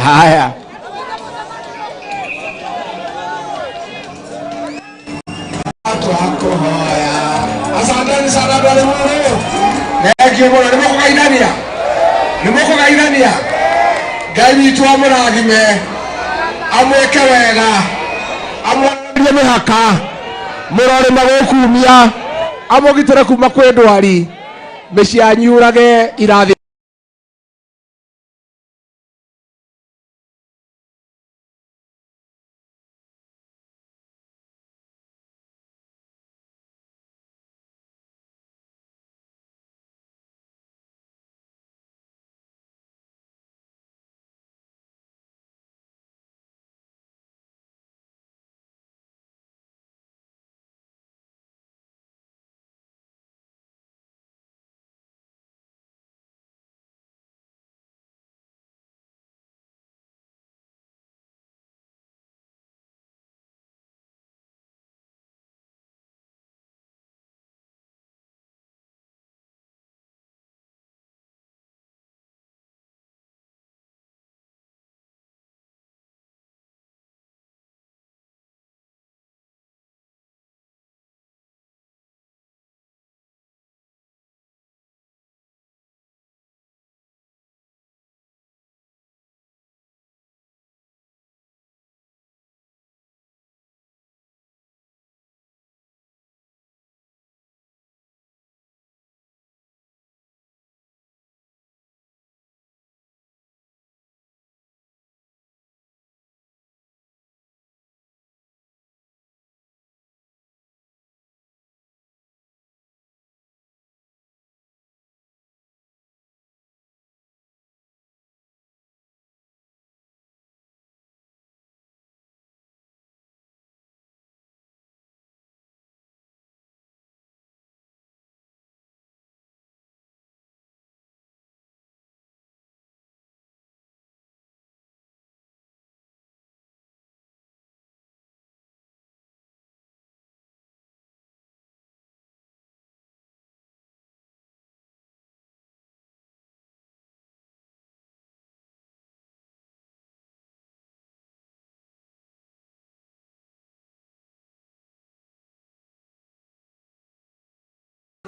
Haya. Twakuhoya. Asanteni sana andũ arĩ mũrũ. Thengiũ mũno. Nĩ mũkũgeithania? Nĩ mũkũgeithania? Ngai witũ amũrathime, amwĩke wega, amwarĩrie mĩhaka, mũrore magũkumia, amũgitĩre kuma kwĩ ndwari, mĩciĩ yanyu yurage irathi.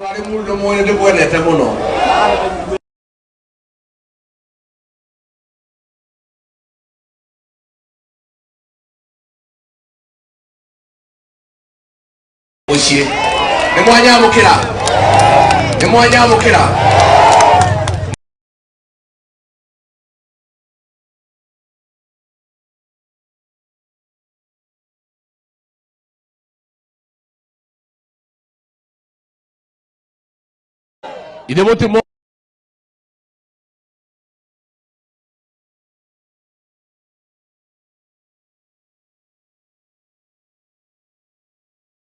Arĩ mũndũ mwene ndĩmwendete mũno. Mũciĩ nĩ mwanyamũkĩra, nĩ mwanyamũkĩra. Ithe mũtimo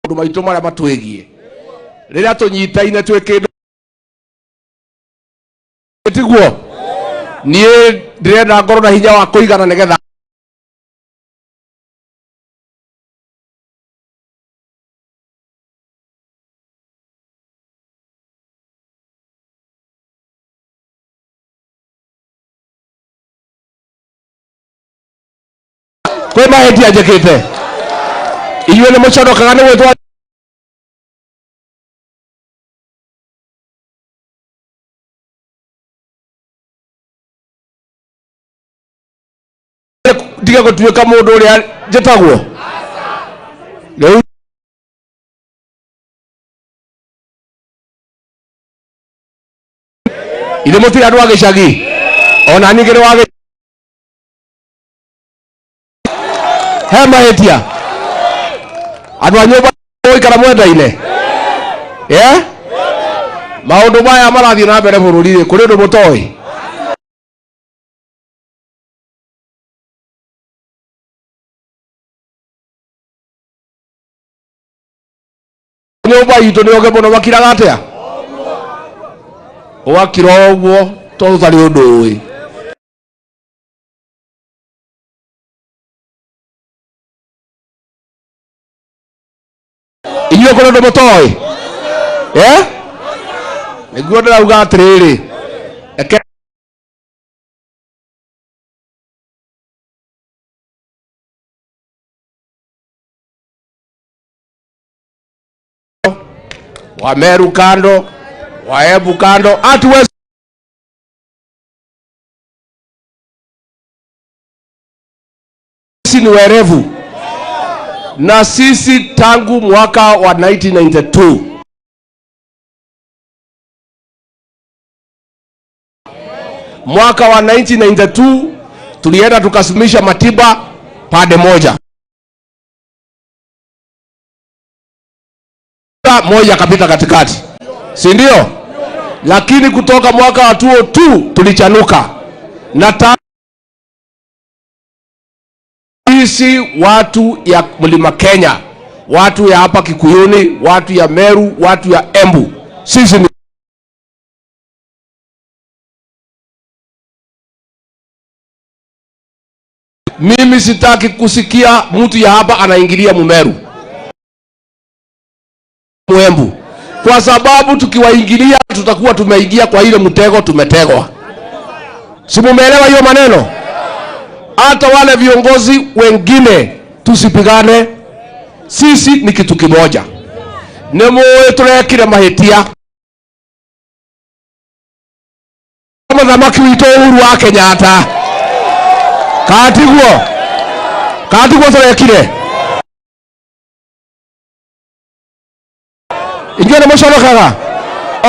maũndũ maitũ marĩa matwĩgiĩ rĩrĩa tũnyitaine twĩ kĩndũ tiguo niĩ ndĩrenda ngorwo na hinya wa kũigana nĩgetha kwĩ mahĩtia njĩkĩte inyuĩ nĩ mũconokaga nĩ gwĩtwo ndige gũtuĩka mũndũ ũrĩa njĩtagwo rĩu. Ithe mũtirĩ andũ a gĩcagi ona ningĩ nĩ wa he mahĩtia andũ a nyũmba gũikara mwendaine. Yeah? Maũndũ maya marathiĩ na mbere bũrũri-rĩ, kũrĩ ũndũ mũtoĩ? Nyũmba itũ nĩ oge mũno makiraga atĩa ũgakira ũguo tondũ ũtarĩ ũndũ ũĩ. Inyuĩ kũrĩ ũndũ mũtoĩ? Eh? Nĩguo ndĩrauga atĩrĩrĩ, reke. Wa Meru kando, wa Embu kando, hatuwezi sisi ni werevu, na sisi tangu mwaka wa 1992 mwaka wa 1992 tulienda tukasimisha Matiba pande moja moja kapita katikati, si ndio? Lakini kutoka mwaka wa 2002 tulichanuka na sisi watu ya Mlima Kenya, watu ya hapa Kikuyuni, watu ya Meru, watu ya Embu, sisi ni mimi sitaki kusikia mtu ya hapa anaingilia Mumeru Mwembu, kwa sababu tukiwaingilia tutakuwa tumeingia kwa ile mtego tumetegwa. Si mumeelewa hiyo maneno? Hata wale viongozi wengine tusipigane, sisi ni kitu kimoja. Nĩ mũĩ tũrekire mahĩtia mũthamaki witũ Uhuru wa Kenyatta, katiguo katiguo tũrekire inyuĩ nĩ mũconokaga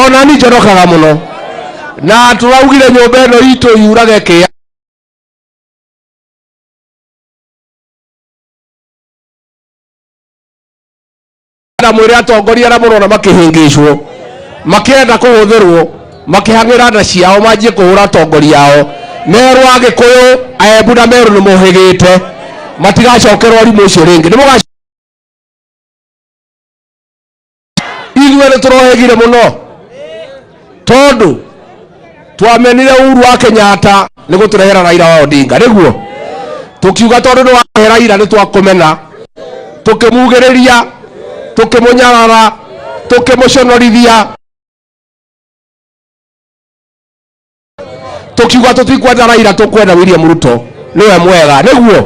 ona ni njonokaga mũno na tũraugire nyũmba ĩno itũ yurage kĩa na mwĩre atongoria arĩa mũrona makĩhĩngĩcwo makĩenda kũhũthĩrwo makĩhang'ĩra nda ciao manjie kũhũra atongoria ao Meru Agĩkũyũ Aembu na Meru nĩ mũhĩgĩte matigacokerwo rimũ ũcio rĩngĩ nĩ mũga ithuĩ nĩ tũrohĩgire mũno tondũ twamenire Uhuru wa Kenyatta nĩ gũtũrehera Raila wa Odinga nĩguo tũkiuga tondũ nĩ warehe Raila nĩ twakũmena tũkĩmugĩrĩria tũkĩmũnyarara tũkĩmũconorithia tũkiuga tũtikwenda Raila tũkwenda William Ruto nĩwe mwega nĩguo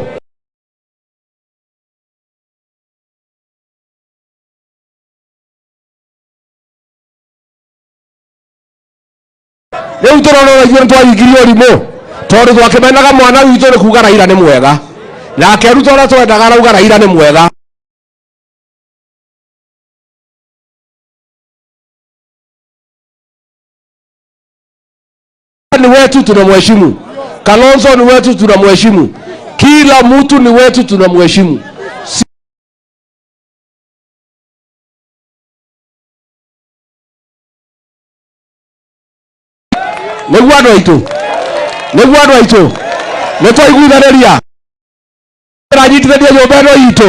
rĩu tũrona ona ithuĩ nĩtwaringirio ũrimũ tondũ twakĩmenaga mwana witũ nĩ kuga Raila nĩ mwega nake Ruto ũrĩa twendaga arauga Raila nĩ mwega. Ni wetu tunamheshimu, Kalonzo ni wetu tunamheshimu, kila mtu ni wetu tunamheshimu. Nĩguo andũ aitũ, nĩguo andũ aitũ, nĩ twaiguithanĩria ranyitithania nyũmba ĩno itũ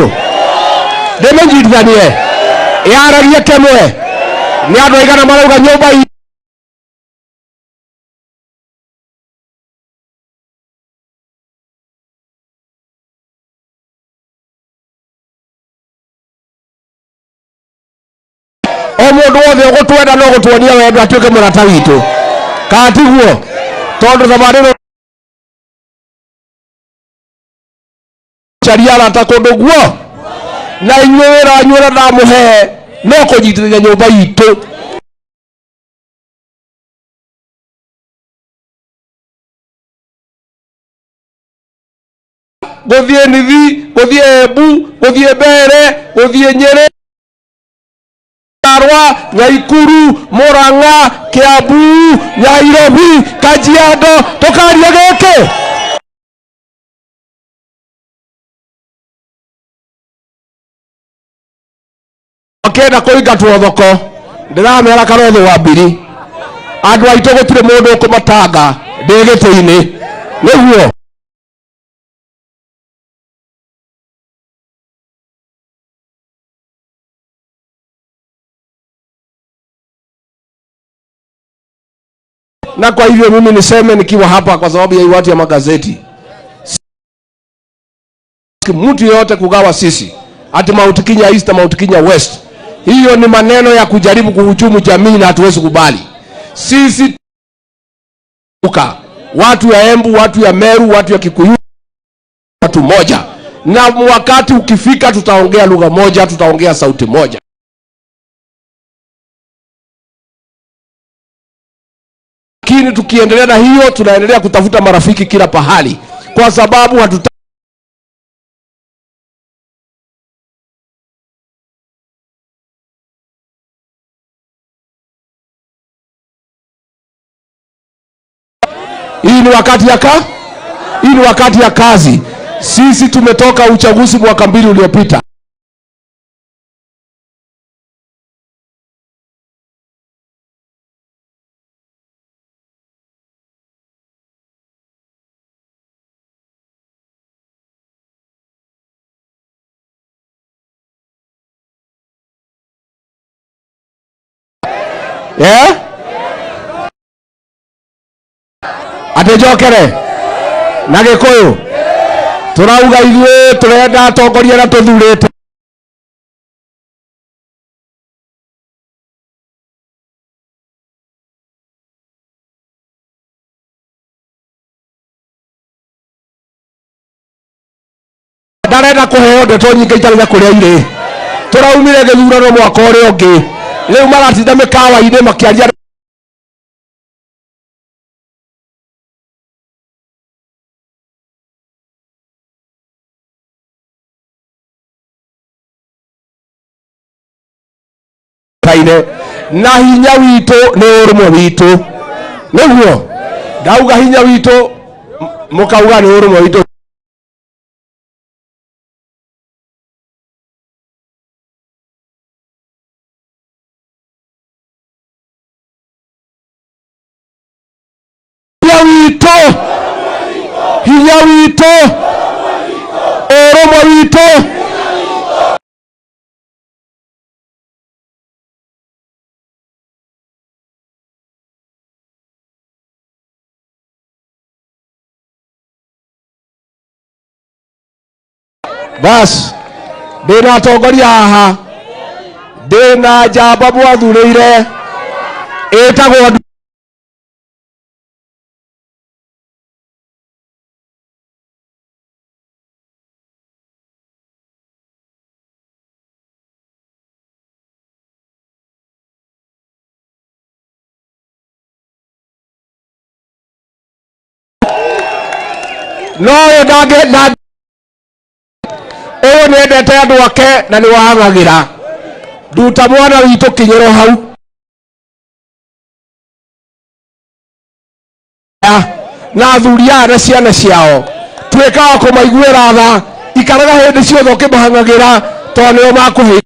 ndĩmĩnyitithanie yaragie kĩmwe nĩ andũ aigana marauga nyũmba o mũndũ wothe ũgũtwenda no gũtuonia wendo atuĩke mũrata witũ kana tiguo tondũ thabarĩ ĩno caria arata kũndũ guo na inyuĩ wĩra wanyu ũrĩa ndamũhe no kũnyitithania nyũmba itũ gũthiĩ Nithi gũthiĩ Embu gũthiĩ Mbere gũthiĩ Nyĩrĩ Nyandarua Nyaikuru Murang'a Kiambu Nairobi Kajiado tũkaria gĩkĩ makĩenda kũingatwo thoko ndĩramera Karotho wa Mbiri andũ aitũ gũtirĩ mũndũ ũkũmatanga ndĩ gĩtĩ-inĩ nĩguo na kwa hivyo mimi niseme nikiwa hapa kwa sababu ya watu ya magazeti, mtu yeyote kugawa sisi ati Mount Kenya East na Mount Kenya West, hiyo ni maneno ya kujaribu kuhujumu jamii na hatuwezi kubali. Sisi watu ya Embu, watu ya Meru, watu ya Kikuyu, watu moja, na wakati ukifika tutaongea lugha moja, tutaongea sauti moja. Lakini tukiendelea na hiyo, tunaendelea kutafuta marafiki kila pahali, kwa sababu hatuta Hii ni wakati ya ka? Hii ni wakati ya kazi. Sisi tumetoka uchaguzi mwaka 2 uliopita. Yeah? Atĩ njokere na Gĩkũyũ tũrauga ithuĩ tũrenda atongoria arĩa tũthurĩte. Ndarenda kũheo ndeto nyingĩ itarĩ na kũrĩa irĩ. Tũraumire gĩthurano mwaka ũrĩa ũngĩ, rĩu maratinda mĩkawa-inĩ makĩaria. Na hinya witũ nĩ ũrũmwe witũ, nĩguo ndauga hinya witũ mũkauga nĩ ũrũmwe witũ. Hinya witũ, hinya witũ, ũrũmwe witũ. Bas, ndĩna atongoria haha, ndĩna njamba mwathurĩire ĩtagwo no ũyũ ndangĩ ũyũ nĩendete andũ ake na nĩwahang'agĩra. Nduta mwana witũ kinyĩro hau na athuri aya na ciana ciao, tuĩkaga kũmaiguĩra tha, ikaraga hĩndĩ ciothe ũkĩmahang'agĩra tondũ nĩo makũhĩ.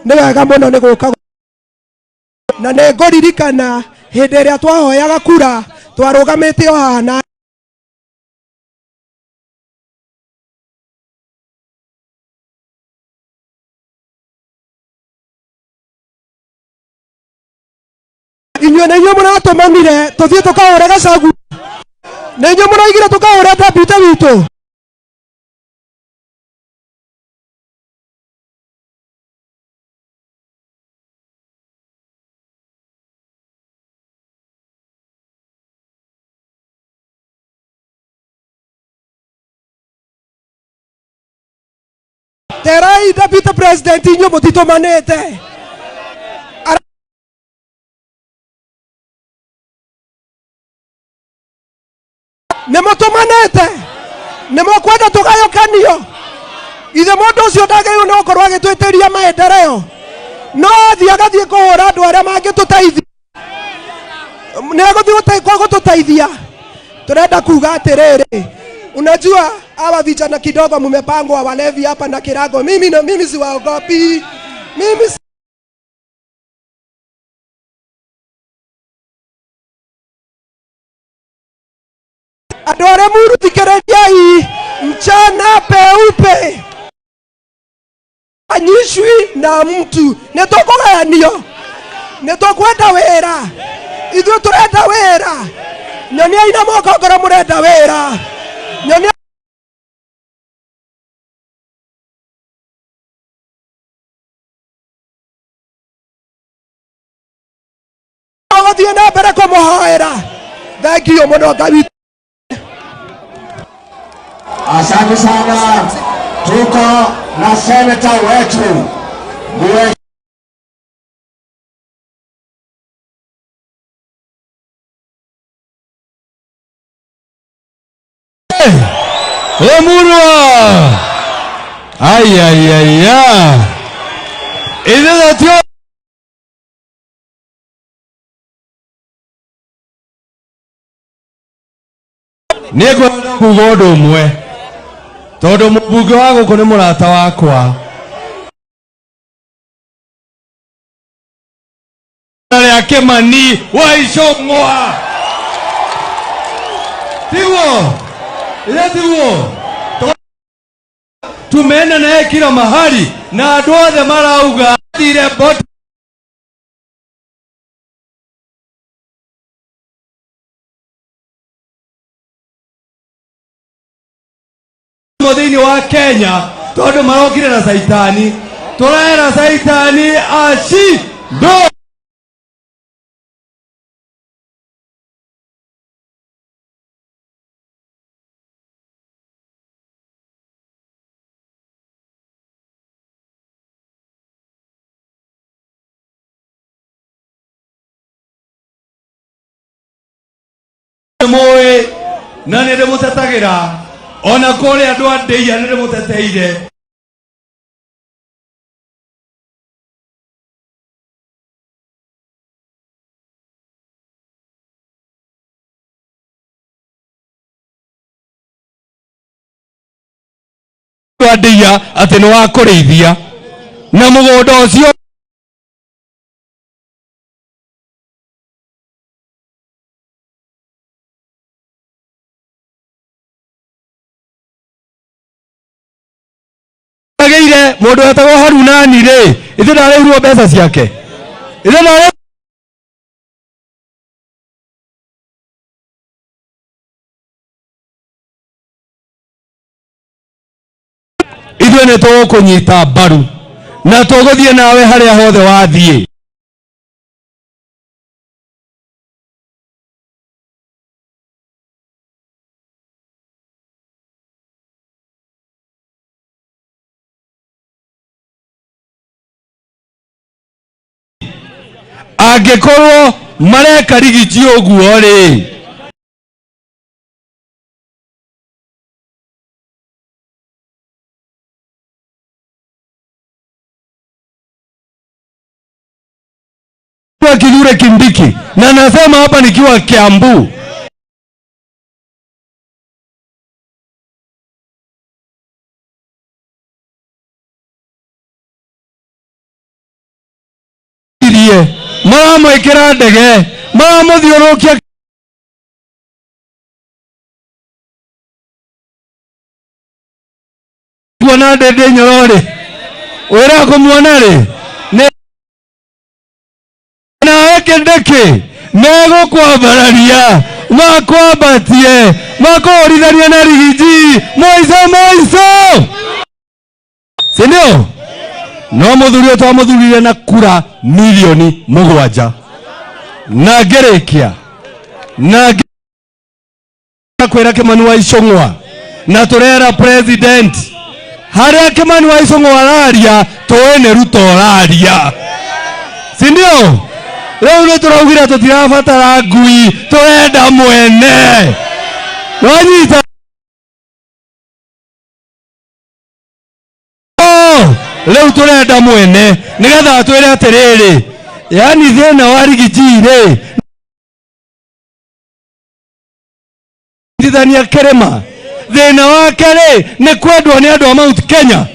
Nĩ wega mũno nĩ gũka na nĩ ngũririkana hĩndĩ ĩrĩa twahoyaga kura twarũgamĩte o haha na inyuĩ nĩ inyuĩ mũratũmanire tũthiĩ tũkahũre Gachagua, nĩ inyuĩ mũraigire tũkahũre deputy witũ. Terai deputy president inyuĩ mũtitũmanĩte. Nĩ mũtũmanĩte, nĩ mũkwenda tũgayũkanio. Ithe mũndũ ũcio ndagĩrĩirwo nĩ gũkorwo agĩtwĩtĩria maendeleo, no athiĩ agathiĩ kũhũra andũ arĩa mangĩtũteithia, nĩ egũthiĩ gũtũteithia. Tũrenda kuga atĩrĩrĩ, unajua hawa vijana kidogo mmepangwa walevi hapa na Kirango. Mimi na mimi siwaogopi. Mimi si andũ arĩa mũrũthikĩrĩriai mchana peupe anyishwi na mtu. Nĩ tũkũgayanio, nĩ tũkwenda wĩra, ithuĩ tũrenda wĩra. Nyoniai na moko ngorwo mũrenda wĩra. Nyonia Thengio mũno Ngai witũ. Asante sana, tuko na seneta wetu Mwe Emurwa! Ay, ay, ay, ay. Ithe nä ngwenda kuga å ndå å mwe tondå må mbunge wa gå kå nä må rata wakwa rä a Kimani wa Icũng'wa tiguo ä tiguo tumeenda naye kila mahali na andũ othe marauga athire bot thĩinĩ wa Kenya tondũ marokire na caitani tũraera caitani aci ndo mũĩ na nĩ ndĩmũtetagĩra ona kũrĩa andũ a ndĩia nĩ ndĩmũteteire andũ a ndĩia atĩ nĩ wa kũrĩithia na mũgũnda ũcio agĩire mũndũ wetagwo Harunani rĩ ithe ndarĩhirwo mbeca ciake ithe ndarĩ ithuĩ nĩ tũgũkũnyita mbaru na tũgũthiĩ nawe harĩa hothe wathiĩ. Angĩkorwo mareka rigiji ũguo rĩ Kithure Kindiki, na nasema hapa nikiwa Kiambu, maramwĩkĩra ndege maramũthiũrũrũkia kuona Ndĩndĩ Nyoro rĩ wĩra kũmuona rĩ nĩ nawe Kindiki megũkwambararia makwambatie makũhũrithanie na rigiji moico moico sindio no mũthuri ũyũ twamũthurire na kura milioni 7 na ngĩrĩkia na kwĩra Kimani wa Icũng'wa na tũrera president harĩa Kimani wa Icũng'wa araria tũĩ nĩ Ruto ũraria sindio rĩu nĩ tũraugire tũtirabatara ngui tũrenda mwene wanyita rĩu tũrenda mwene nĩgetha atwĩre atĩrĩrĩ yani thĩna wa rigiji rĩ thithania kĩrĩma thĩna wake rĩ nĩ kwendwo nĩ andũ a Mount Kenya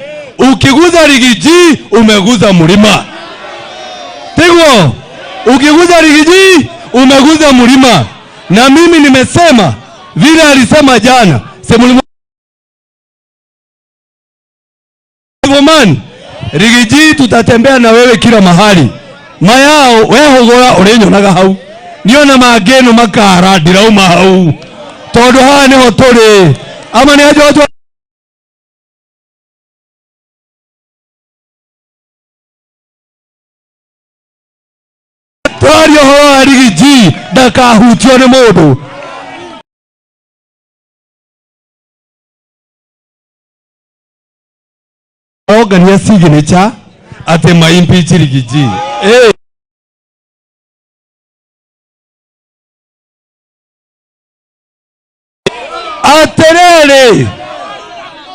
ukiguza rigiji umeguza mlima tiguo ukiguza rigiji umeguza mlima na mimi nimesema vile alisema jana man rigiji tutatembea na wewe kila mahali mayao wehũgũra ũrĩnyonaga hau niona mangĩno makara ndirauma hau tondũ haha nĩho tũrĩ ama nĩ anjũ twaria ũhoro wa rigiji ndakahutio nĩ mũndũ. Marongania signature atĩ ma impeach Riggy G. Eh. Atĩrĩrĩ,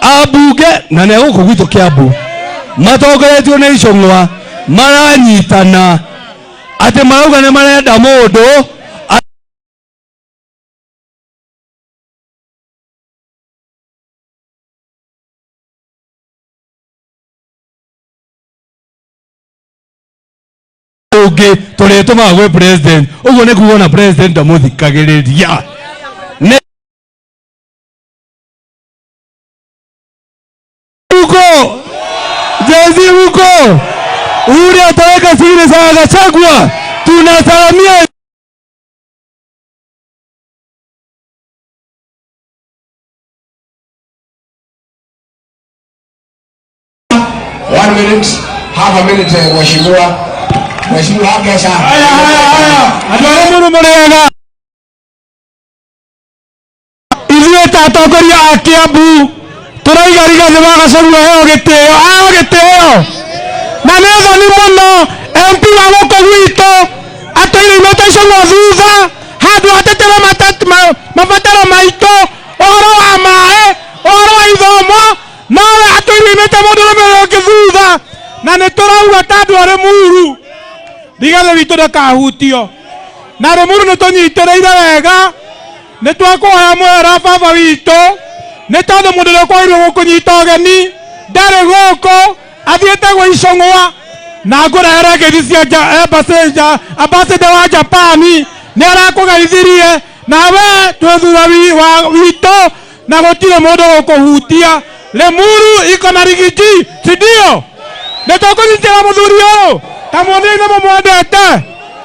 ambunge na nĩ gũkũ gwitũ Kĩambu matongoretio nĩ Icũng'wa maranyitana atĩ marauga nĩ marenda mũndũ ũngĩ tũrĩtũmaga gwĩ president. Ũguo nĩ kuga ona president ndamũthikagĩrĩria. Nĩ huko Jezi huko ule ataweka siri za Gachagua, tunasalamia. 1 minute, half a minute, mheshimiwa. Mheshimiwa Akesha. Haya, haya, haya, andũ arĩa mũrũ mũrĩaga ithuĩ ta atongoria a Kĩambu tũrauga Rigathĩ wa Gachagua heo gĩtĩo, aheo gĩtĩo na nĩ thoni mũno MP wa gũkũ gwitũ atũire imĩte Icũng'wa thutha handũ atetere mabataro maitũ, ũhoro wa maĩ, ũhoro wa ithomo, nowe atũire imĩte mũndũrũme ũyũ ũngĩ thutha. Na nĩ tũrauga ta andũ a Rĩmuru, Rigathĩ witũ ndakahutio, na Rĩmuru nĩ tũnyitĩrĩire wega. Nĩ twakũhoya mwera baba witũ, nĩ tondũ mũndũ ũrĩa ũkwagĩrĩirwo gũkũnyita ũgeni ndarĩ gũkũ, athiĩte gwĩ Icũng'wa. Na ngũrehere ngeithi cia embassy ambassador wa Japani, nĩ arakũgeithirie. Na we twĩ thutha wa witũ na gũtirĩ mũndũ gũkũhutia. Limuru iko na Riggy G, si ndio? Nĩ tũkũnyitĩra mũthuri ũyũ ta muonire nĩ mũmwendete.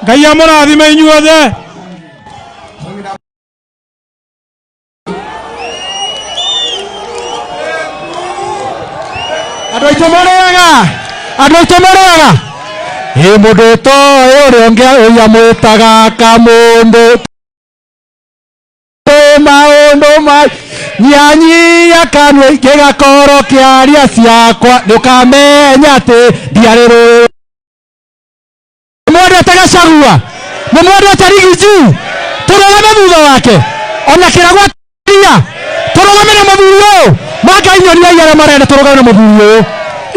Ngai amũrathime inyuothe. Andũ aitũ marĩaga, andũ aitũ marĩaga ĩ mũndũ ũtoĩ ũrĩa ũngĩ ũrĩa mwĩtaga kamũndũ maũndũ ma nyanyia kanua ingĩgakorwo kĩaria ciakwa nĩ ũkamenya atĩ ndiarĩ rũĩ. Mwendete Gachagua, nĩ mwendete Riggy G, tũrũgame thutha wake ona kĩragwa ria, tũrũgame na mũthuri ũyũ. Mangai nyonia arĩa marenda tũrũgame na mũthuri ũyũ.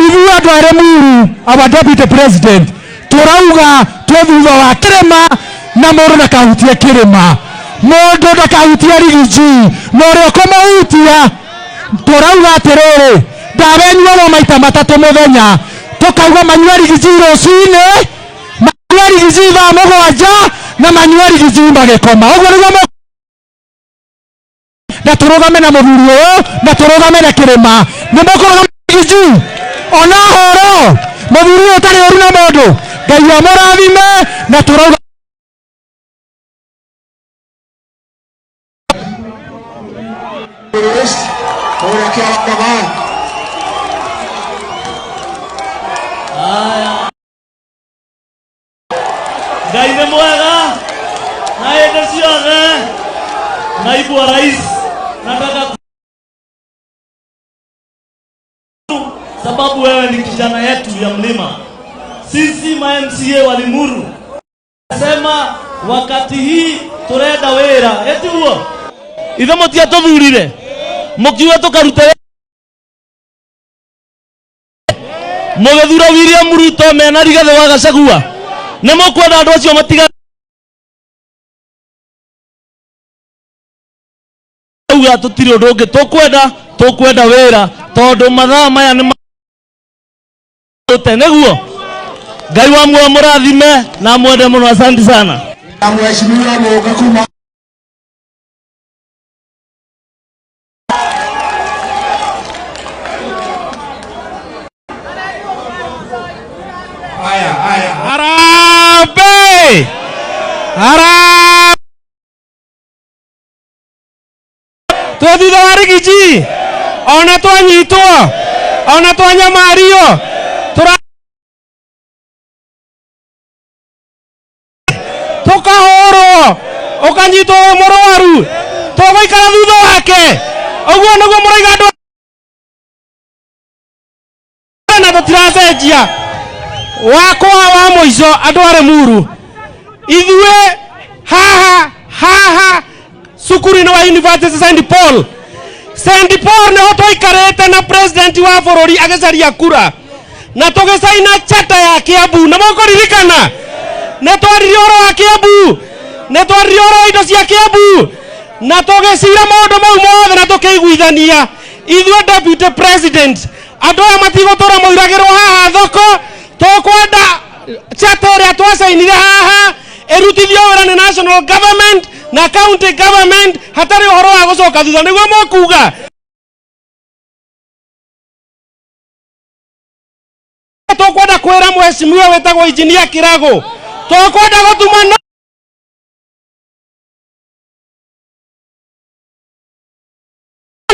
Ithuĩ andũ a Limuru, our deputy president, tũrauga twĩ thutha wa kĩrĩma, na mũndũ ndakahutie kĩrĩma, mũndũ ndakahutie Riggy G, na ũrĩa ũkũmũhutia tũrauga atĩrĩrĩ, ndawa ĩnyuagwo maita matatũ mũthenya. Tũkauga manyue Riggy G rũcinĩ, manyue Riggy G thaa 7, na manyue Riggy G magĩkoma. Ũguo nĩguo na tũrũgame na mũthuri ũyũ na tũrũgame na kĩrĩma. Nĩ mũkũrũgama Riggy G ona horo mũthuri ũyũ ũtarĩ ũru na mũndũ. Ngai amũrathime na tũrauga. Kũrĩa Kĩarangaba. Haya. Ngai nĩ mwega na hĩndĩ ciothe. Naibu wa Rais, nataka sababu wewe ni kijana yetu ya mlima. Sisi ma MCA wa Limuru sema wakati hii turenda wĩra, eti huo ithe mũtiatũthurire mũkiuga tũkarute mũgĩthura William Ruto mena Rigathĩ wa Gachagua. Nĩ mũkwenda andũ acio matiga uga tũtirĩ ũndũ ũngĩ tũkwenda, tũkwenda wĩra tondũ mathaa maya nĩ nĩguo. Ngai wa muoyo mũrathime na mwende mũno. Asante sana. Na mheshimiwa Mũũke kuma. Haya, haya. Harambee! Harambee! Twĩ thutha wa Riggy G ona twanyitwo ona twanyamario tũra tũkahũrwo ũkanyitwo wĩ mũrwaru, tũgũikara thutha wake. Ũguo nĩguo mũraiga andũ Tũtiracenjia. Wakwa wa mũico, andũ a Rĩmuru, ithuĩ haha haha cukuru-inĩ wa University St Paul, St Paul nĩho twaikarĩte na president wa bũrũri agĩcaria kura na tũgĩcaina chata ya Kiambu. Na mũkũririkana nĩ twaririe ũhoro wa Kiambu, nĩ twaririe ũhoro wa indo cia Kiambu, na tũgĩcira maũndũ mau mothe na tũkĩiguithania ithuĩ deputy president. Andũ aya matigũtũra mũiragĩrwo haha thoko. Tũkwenda chata ĩrĩa twacainire haha ĩrutithio wĩra nĩ national government na county government, hatarĩ ũhoro wa gũcoka thutha. Nĩguo mũkuga tũkwenda kwĩra mheshimiwa wĩtagwo Engineer Kirago, tũkwenda gũtuma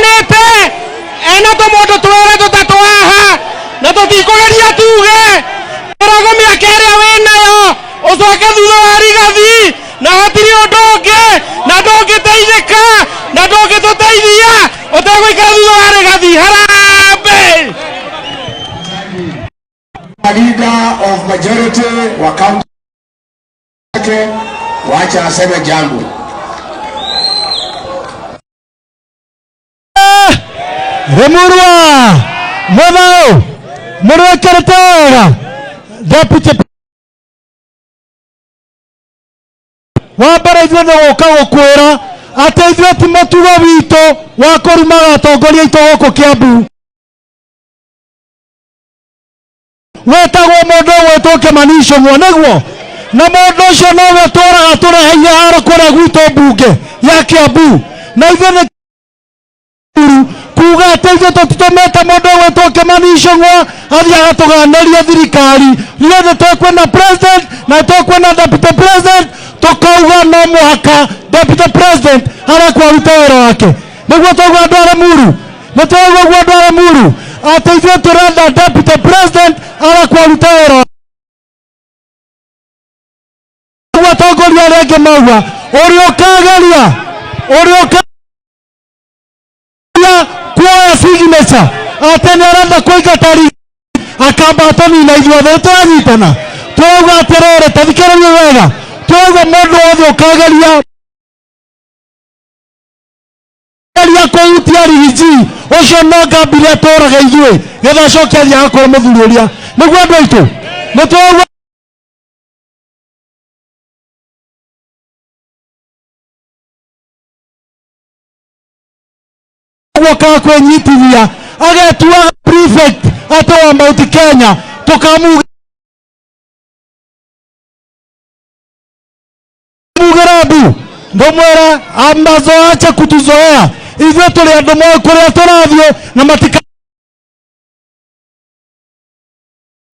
nĩte ena tũmũndũ twĩrĩ tũtatũ haha na tũtikũgeria tuge Kĩrago mĩaka ĩrĩa wĩnayo ũcoke thutha wa Rigathi, na hatirĩ ũndũ ũngĩ na ndũngĩteithĩka na ndũngĩtũteithia ũtegũikara thutha wa Rigathi. Harambee! Leader of majority wa county yake, wacha aseme jambo. Rimurwa Muthau mũrwĩkĩrĩte wega. Deputy wa mbere, ithuĩ nĩ gũka gũkwĩra atĩ ithuĩ ti mũtugo witũ wa kũrumaga atongoria aitũ gũkũ Kiambu. Wetagwo mũndũ ũgwĩtwo Kĩmani Icũng'wa, nĩguo na mũndũ ũcio nowe tũraga tũreheire haro kũrĩa gwitũ mbunge ya Kiambu, na ithuĩ nĩ kuga atĩ ithuĩ tũtitũmĩte mũndũ ũgwĩtwo Kĩmani Icũng'wa athiĩ agatũganĩrie thirikari. Ithuĩ nĩ tũkwĩna president na tũkwĩna deputy president. Tũkauga no mũhaka deputy president arekwo arute wĩra wake. Nĩguo twaigua andũ a Limuru, nĩ twaigua ũguo andũ a Limuru, atĩ ithuĩ tũrenda deputy president arekwo arute wĩra ũguo atongoria arĩa angĩ mauga. Ũrĩa ũkageria, ũrĩa ũkageria kuoya signature atĩ nĩ arenda kũingata ri akamba atũnina ithuothe. Nĩ tũranyitana, twauga atĩrĩrĩ, tathikĩrĩrie wega, twauga mũndũ wothe ũkageria geria kũhutia Riggy ũcio no ngambire atũraga ithuĩ getha acoke athiĩ agakora mũthuri ũrĩa. Nĩguo andũ aitũ nĩ twauga ũguo ka kwĩnyitithia agetuaga prefect atĩ wa Mount Kenya, tũkamugĩra mbu ndũmwĩre amazoache kutuzoea. Ithuĩ tũrĩ andũ moĩ kũrĩa tũrathiĩ na matika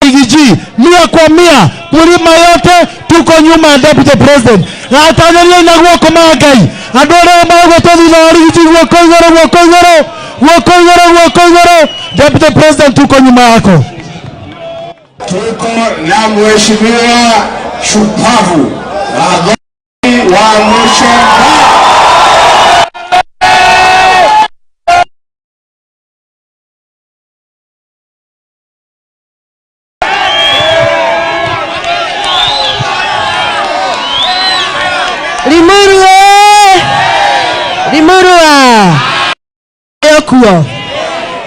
Riggy mia kwa mia, mlima yote tuko nyuma ya deputy president. Na atanyaria na guoko ma Ngai, andũ arĩa magwĩtwo thutha wa Riggy, guoko igũrũ, guoko igũrũ, guoko igũrũ, guoko igũrũ. Deputy president, tuko nyuma yako. Tuko na mheshimiwa shupavu Gathoni wa Muchemba. Limuru ĩ! Limuru a kuo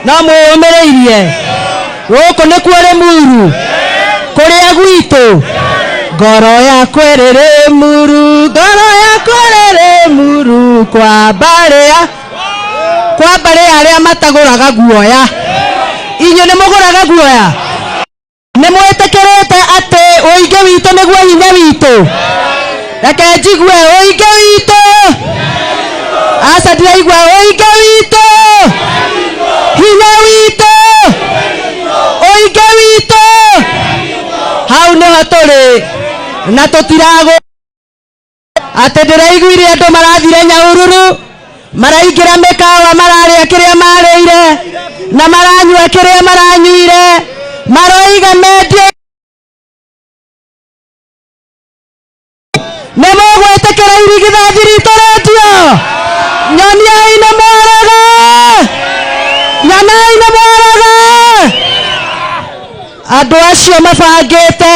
no mwĩyũmĩrĩirie. Gũkũ nĩkuo Limuru kũrĩa gwitũ. Ngoro yakwa ĩrĩ Limuru, ngoro yakwa ĩrĩ Limuru, kwa mbarĩ ya kwa mbarĩ ya arĩa matagũraga guoya. Inyuĩ nĩ mũgũraga guoya? Nĩ mwĩtĩkĩrĩte atĩ ũingĩ witũ nĩguo hinya witũ? Reke njigue ũingĩ witũ. Aca, ndiraigua. Ũingĩ witũ hinya witũ, ũingĩ witũ. Hau nĩho tũrĩ na tũtiragũ atĩ ndĩraiguire andũ marathire Nyahururu, maraingĩra mĩkawa, mararĩa kĩrĩa marĩire na maranyua kĩrĩa maranyuire, maroiga mendie. Nĩ mũgwĩtĩkĩra irigithathi ritũ rĩendio? Nyoniai nĩ mwarega, nyonai nĩ mwarega. Andũ acio mabangĩte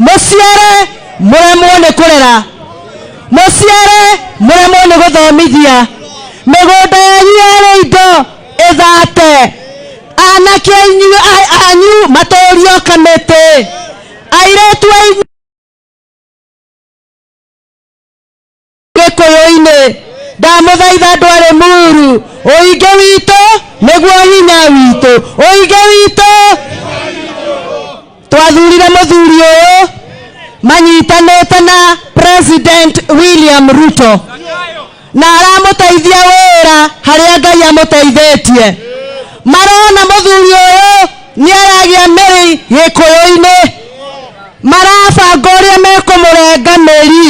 mũciare mũremwo nĩ kũrera, mũciare mũremwo nĩ gũthomithia, mĩgũnda yanyu yarĩ indo ĩthate, anake anyu matũrio kamĩtĩ, airĩtu ainyu gĩkũyũ-inĩ. Ndamũthaitha andũ a Limuru, ũingĩ witũ nĩguo hinya witũ, ũingĩ witũ. Twathurire mũthuri ũyũ manyitanĩte na President William Ruto, na aramũteithia wĩra harĩa Ngai amũteithĩtie. Marona mũthuri ũyũ nĩ aragĩa mĩri gĩkũyũ-inĩ, marabanga ũrĩa mekũmũrenga mĩri.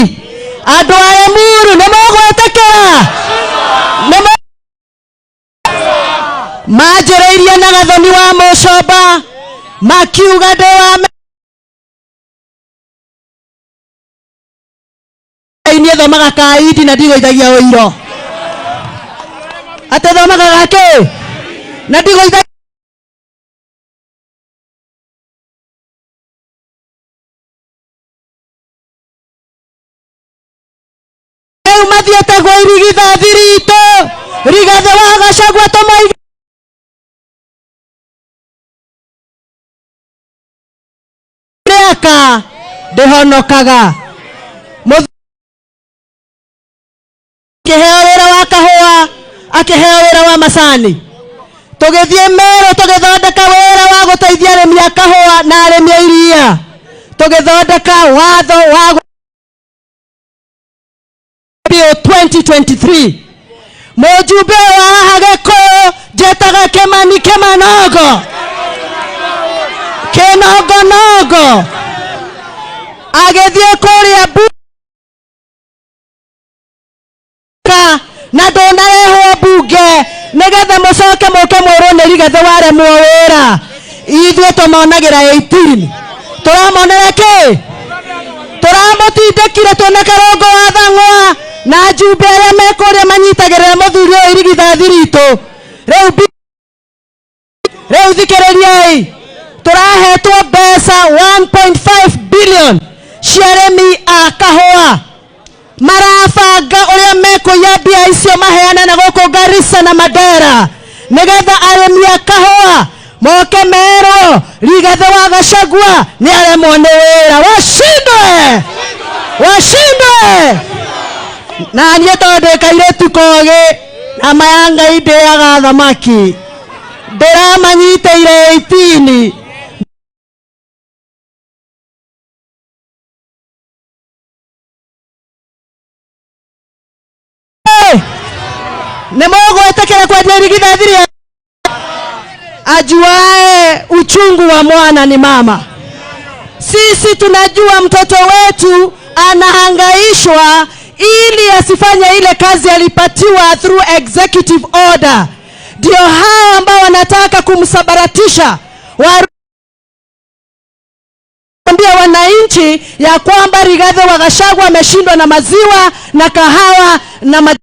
Andũ a Limuru nĩ mũgwĩtĩkĩra? Manjĩrĩirie na Gathoni wa Mũcomba, makiuga ndĩ wa niĩ thomaga kaindi na ndigũithagia ũiro, atĩ thomaga gakĩ na ndigũithagia. Rĩu mathiĩte gwa irigithathi ritũ Rigathĩ wa Gachagua tũmoige aka ndĩhonokaga. Akĩheo wĩra wa kahũa, akĩheo wĩra wa macani, tũgĩthiĩ Meru tũgĩthondeka wĩra wa gũteithia arĩmi a kahũa na arĩmi a iria, tũgĩthondeka watho wa Bill 2023. Mũjumbe ũyũ wa haha Gĩkũyũ njĩtaga Kĩmani Kĩmanongo Kĩnongonongo, agĩthiĩ kũrĩa mbuka na ndũnarehwo mbunge nĩgetha mũcoke mũke mwĩrwo nĩ Rigathĩ waremwo wĩra. Ithuĩ tũmonagĩra 18, tũramonera kĩ? Tũramũtindĩkire twĩna Karũngũ wa Thang'wa na njumbe arĩa mekũrĩa manyitagĩrĩra mũthuri ũyũ irigithathi ritũ. Rĩu thikĩrĩriai, tũrahetwo mbeca 1.5 billion cia arĩmi a kahũa. Marabanga ũrĩa mekũiya mbia icio maheana na gũkũ Garissa na Mandera, nĩgetha arĩmi a kahũa moke merwo Rigathĩ wa Gachagua nĩ aremwo nĩ wĩra. Washindwe, washindwe. Na niĩ tondũ ndĩ kairĩtu kogĩ na maya Ngai ndĩaga thamaki, ndĩramanyitĩire 18. Nĩ mũgwĩtĩkĩra kwendia irigithathi rĩa ajuae uchungu wa mwana ni mama. Sisi tunajua mtoto wetu anahangaishwa ili asifanye ile kazi alipatiwa through executive order. Ndio hao ambao wanataka kumsabaratisha waambia wananchi ya kwamba Rigathi wa Gachagua ameshindwa na maziwa na kahawa na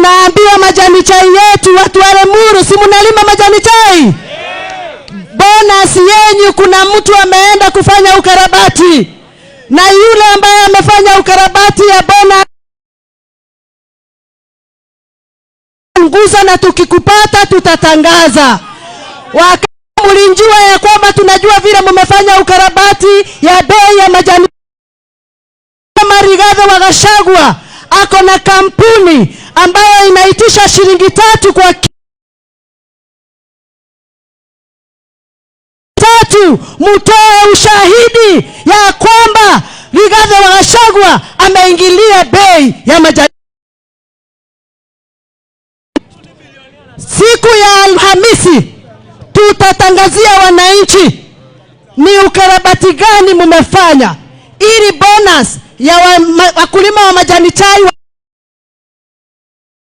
naambiwa majani chai yetu watu wa Limuru, si mnalima majani chai? Bonus yenyu, kuna mtu ameenda kufanya ukarabati, na yule ambaye amefanya ukarabati ya bonus nguza, na tukikupata tutatangaza. Wakati mlinjua ya kwamba tunajua vile mmefanya ukarabati ya bei ya majani. Kama Rigathi wa Gachagua ako na kampuni ambayo inaitisha shilingi 3 kwa 3, mtoe ushahidi ya kwamba Rigathi wa Gachagua ameingilia bei ya majani. Siku ya Alhamisi tutatangazia wananchi ni ukarabati gani mmefanya ili bonus ya wakulima wa majani chai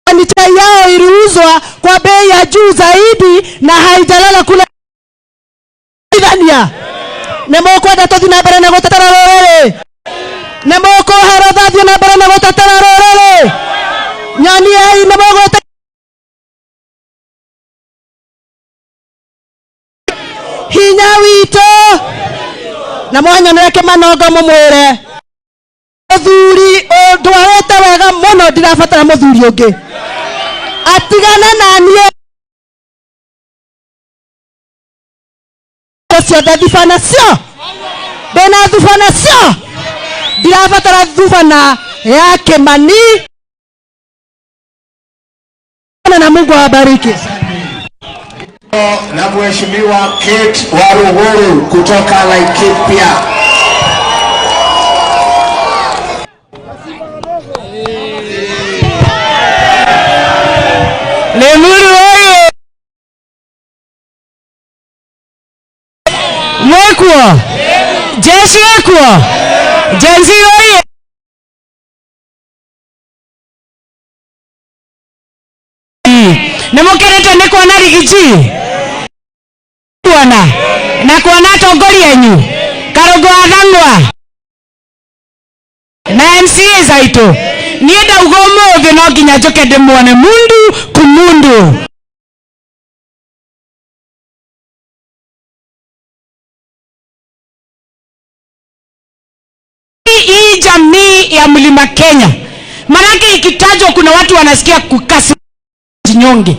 majani chai yao iliuzwa kwa bei ya juu zaidi na haijalala kule Tanzania. Nĩ mũkwenda tũthiĩ na mbere na gũtetera rũrĩrĩ? Nĩ mũkũhe rũtha thiĩ na mbere na gũtetera rũrĩrĩ? Nyoniai nĩ mũgwĩte hinya witũ na mwanyonera Kĩmanongo mũmwĩre mũthuri ũndwarĩte wega mũno, ndirabatara mũthuri ũngĩ atigane na niĩ ciothe thubana cio ndĩna thubana cio, ndirabatara thubana ya Kimani. Na Mungu awabariki. Na Mheshimiwa Kate Waruguru kutoka Laikipia. Limuru oye! Mwekuo! Jeshi ekuo! Gen Z oye! Nĩmũkĩrĩte nĩ kuona Rigiji? Kuona na kuona atongoria enyu Karũngũ wa Thang'wa na MCA aitũ. Niĩ ndauga ũmũthĩ no nginya njũke ndĩmuone mundu kumundu. Hii jamii ya Mlima Kenya, manake ikitajwa kuna watu wanasikia kukasi nyonge.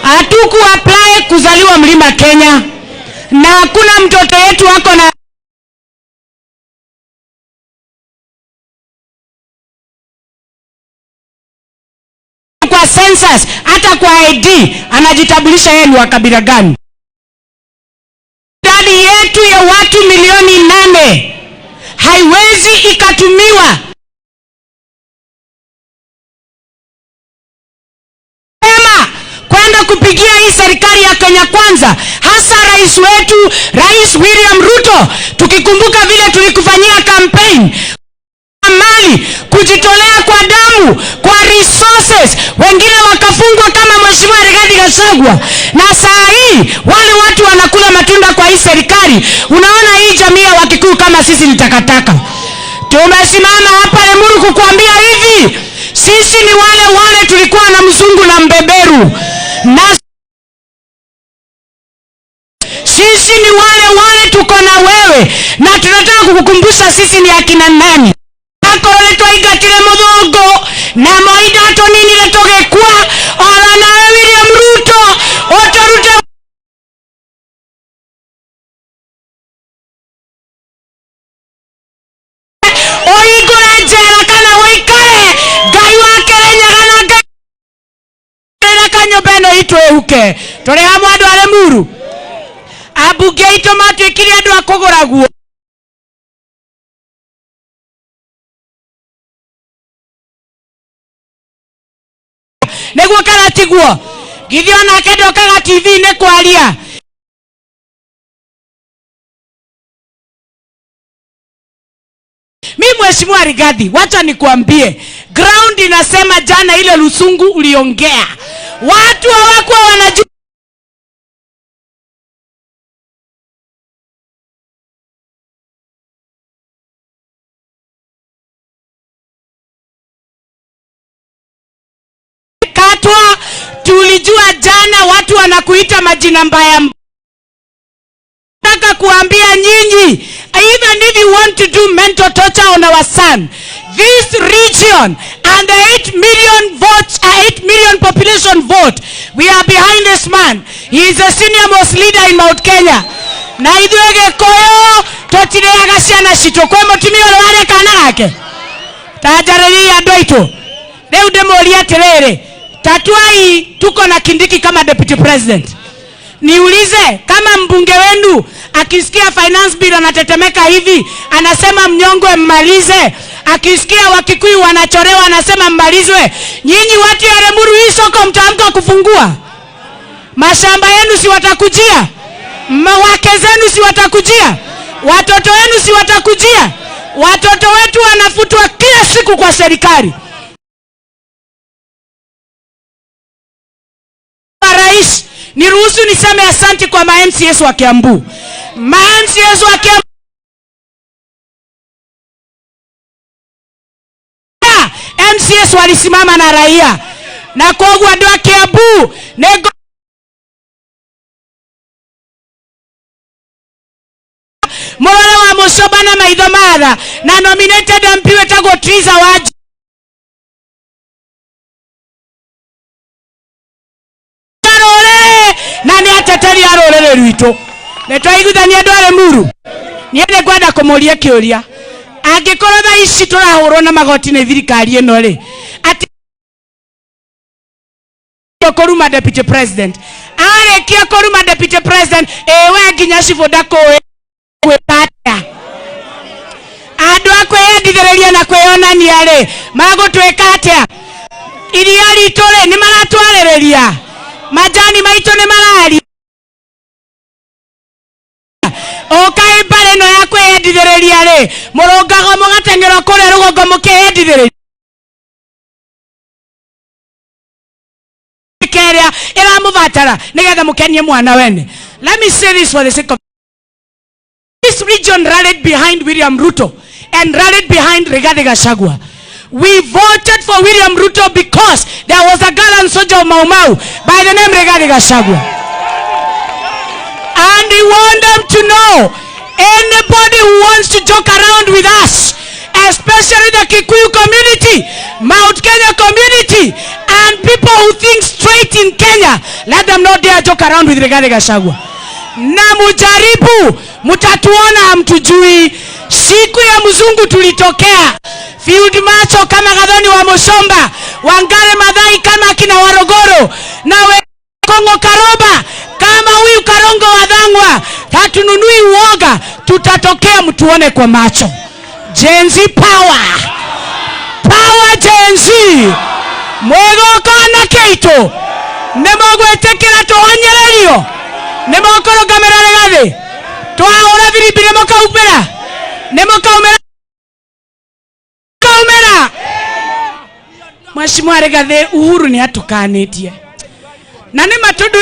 Hatuku apply kuzaliwa Mlima Kenya, na hakuna mtoto wetu ako na kwa census, hata kwa ID anajitambulisha yeye ni wa kabila gani. Idadi yetu ya watu milioni 8 haiwezi ikatumiwa kwenda kupigia hii serikali ya Kenya Kwanza, hasa rais wetu Rais William Ruto, tukikumbuka vile tulikufanyia campaign, mali, kujitolea kwa damu, kwa resources, wengine wakafungwa kama Mheshimiwa Rigathi Gachagua, na saa hii wale watu wanakula matunda kwa hii serikali. Unaona hii jamii ya Wakikuyu kama sisi ni takataka. Tumesimama hapa Limuru kukuambia hivi, sisi ni wale wale tulikuwa na mzungu na mbeberu, na sisi ni wale wale tuko na wewe, na tunataka kukukumbusha sisi ni akina nani. Akorwo twaingatire muthungu na moida tuninire tugikua, ora nawe William Ruto uturute ũhingũre njera kana ũikare Ngai wa Kĩrĩnyaga na Ngai reka nyũmba ĩno itũ ĩhuke. Tũrĩ hamwe andũ a Limuru, ambunge aitũ matuĩkire andũ a kũgũra guo. Nĩguo kana tiguo? Githĩ onake ndokaga TV-inĩ kwaria? Mi Mheshimiwa Rigathi, wacha nikuambie, ground inasema jana ile lusungu uliongea, watu hawakuwa wanajua. Katwa, tulijua jana watu wanakuita majina mbaya. Nataka kuambia nyinyi, even if you want to do mental torture on our son, this region and the 8 million votes, 8 million population vote, we are behind this man. He is the senior most leader in Mount Kenya. Na ithuĩ Gĩkũyũ tũtirĩaga ciana citũ. Kwĩ mũtumia ũrĩa warĩa kana gake? Ta njarĩriai andũ aitũ. Rĩu ndĩmũrie atĩrĩrĩ, tatuai tuko na Kindiki kama deputy president. Niulize, kama mbunge wenu akisikia finance bill anatetemeka hivi, anasema mnyongwe mmalize. Akisikia Wakikuyu wanachorewa anasema mmalizwe. Nyinyi watu ya Limuru, hii soko mtaamka kufungua? Mashamba yenu si watakujia? Wake zenu si watakujia? Watoto wenu si watakujia? Watoto wetu wanafutwa kila siku kwa serikali. Rais, niruhusu niseme asante kwa ma MCAs wa Kiambu. Ma MCAs wa Kiambu, MCAs CS walisimama na raia. Na koguo andu a Kiambu nĩ murore wa Mucomba na maitho matha na nominated MP wetagwo Triza wa rũrĩrĩ na nĩ ateteri a rũrĩrĩ rwitũ. Nĩ twaiguithania andũ a Limuru. Niĩ nĩ ngwenda kũmũria kĩũria, angĩkorwo thaa ici tũrahũrwo na magoti nĩ thirikari ĩno rĩ, atĩ kũruma deputy president, arĩkia kũruma deputy president, ĩ we nginya cibũ ndakũĩ gwĩka atĩa? Andũ a kwĩyendithĩrĩria na kwĩyonania rĩ, magũtwĩka atĩa? Iria ritũ rĩ, nĩ maratwarĩrĩria, majani maitũ nĩ mararia. Ũkai mbarĩ ĩno ya kwĩyendithĩrĩria rĩ, mũrũngago mũgateng'erwo kũrĩa rũgongo mũkĩyendithĩrĩria ĩrĩa ĩramũbatara nĩgetha mũkenie mwana wene. Let me say this for the sake of this region rallied behind William Ruto and rallied behind Rigathi Gachagua. We voted for William Ruto because there was a gallant soldier of Mau Mau by the name Rigathi Gachagua. And we want them to know, anybody who wants to joke around with us, especially the Kikuyu community, Mount Kenya community, and people who think straight in Kenya, let them not dare joke around with Rigathi Gachagua. Na mujaribu, mutatuona hamtujui. Siku ya mzungu tulitokea Field Macho kama Gathoni wa Mucomba, Wangari Maathai kama kina Warogoro, na we Kongo Karoba kama huyu Karongo wa Dhangwa. Hatununui uoga, tutatokea mtuone kwa macho. Gen Z power. Power Gen Z. Mwegoko na keito. Nemogwetekera tohanyererio. Nemokorogamera Rigathi. Twahũra birimbi nĩmũkaumĩra. Nĩmũkaumĩra. Kaumĩra. Mheshimiwa Rigathi, Uhuru nĩ atukanĩtie. Na nĩ matundu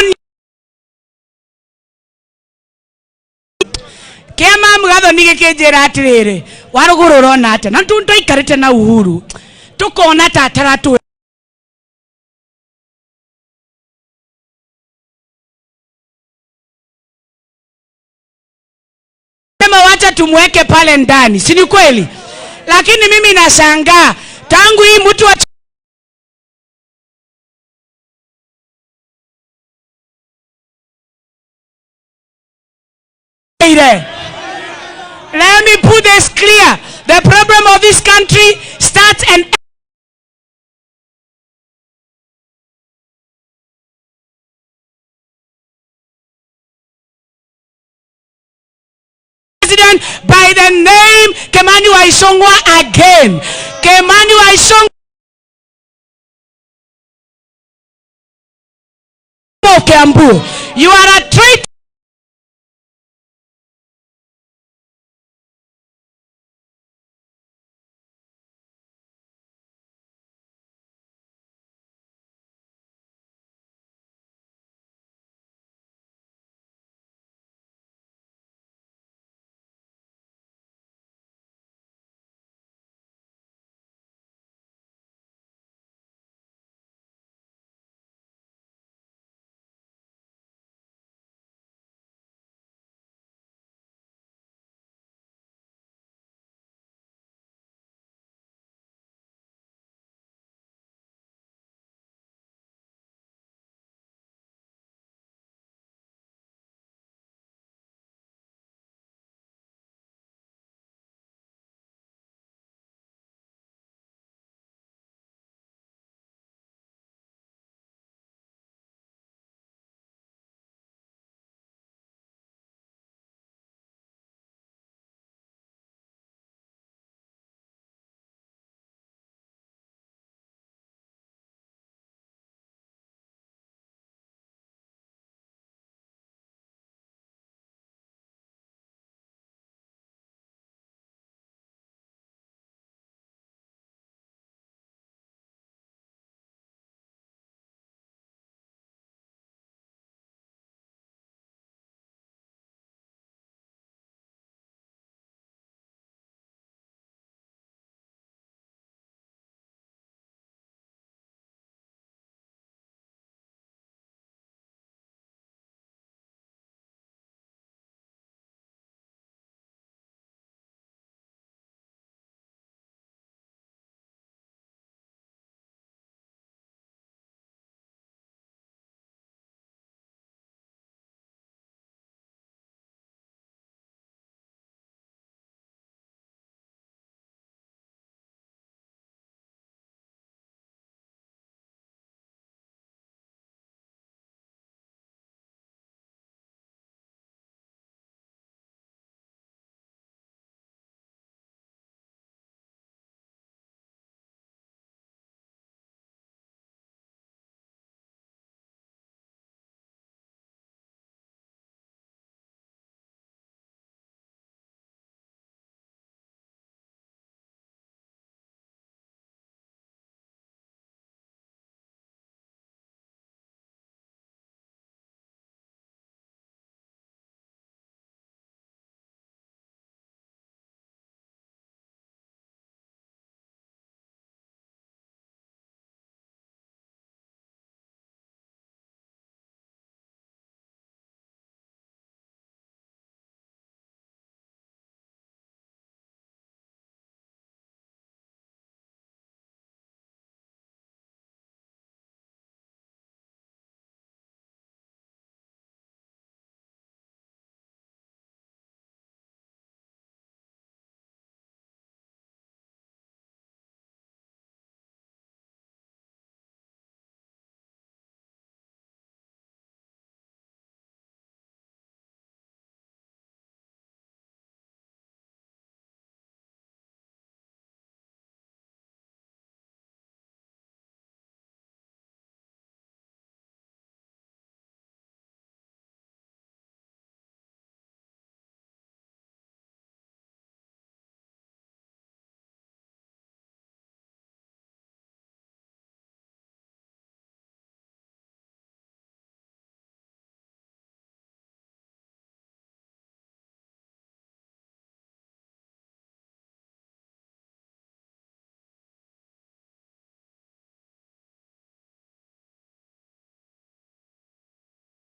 kĩama Gathoni gĩkĩnjĩra atĩrĩrĩ, Warũgũrũ ũrona atĩa? Na tũikarĩte na Uhuru tũkona ta ataratũ. Wacha tumweke pale ndani, si ni kweli? Lakini mimi nashangaa tangu hii mtu wa Let me put this clear. The problem of this country starts and president by the name Kimani wa Ichung'wah again. Kimani wa Ichung'wah of Kiambu. You are a traitor.